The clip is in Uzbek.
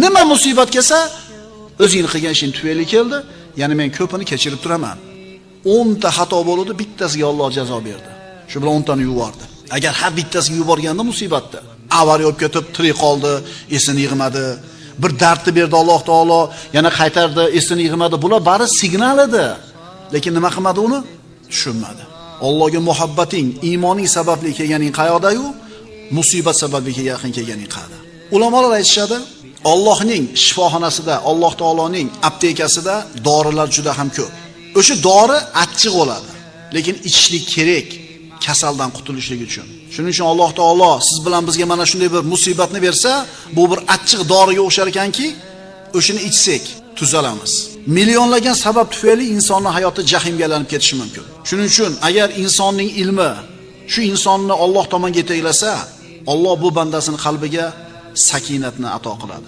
Nima musibat kelsa, o'zing qilgan ishing tufayli keldi, ya'ni men ko'pini kechirib turaman. 10 ta xato bo'ldi, bittasiga Alloh jazo berdi. Shu bilan 10 tani yubordi. Agar har bittasiga yuborganda musibatda, avariya olib ketib tirik qoldi, esini yig'madi. Bir dardni berdi Alloh taolo, yana qaytardi, esini yig'madi. Bular bari signal edi. Lekin nima qilmadi uni? Tushunmadi. Allohga muhabbating, iymoning sababli kelganing qayoqda-yu, musibat sababli yaqin kelganing qayerda? Ulamolar aytishadi, Allohning shifoxonasida, Alloh taoloning aptekasida dorilar juda ham ko'p. O'sha dori achchiq bo'ladi, lekin ichishlik kerak kasaldan qutulishlik uchun. Shuning uchun Alloh taolo siz bilan bizga mana shunday bir musibatni bersa, bu bir achchiq doriga o'xshar ekanki, o'shini ichsak tuzalamiz. Millionlagan sabab tufayli insonning hayoti jahimga aylanib ketishi mumkin. Shuning uchun agar insonning ilmi shu insonni Alloh tomonga yetaklasa, Alloh bu bandasining qalbiga sakinatni ato qiladi.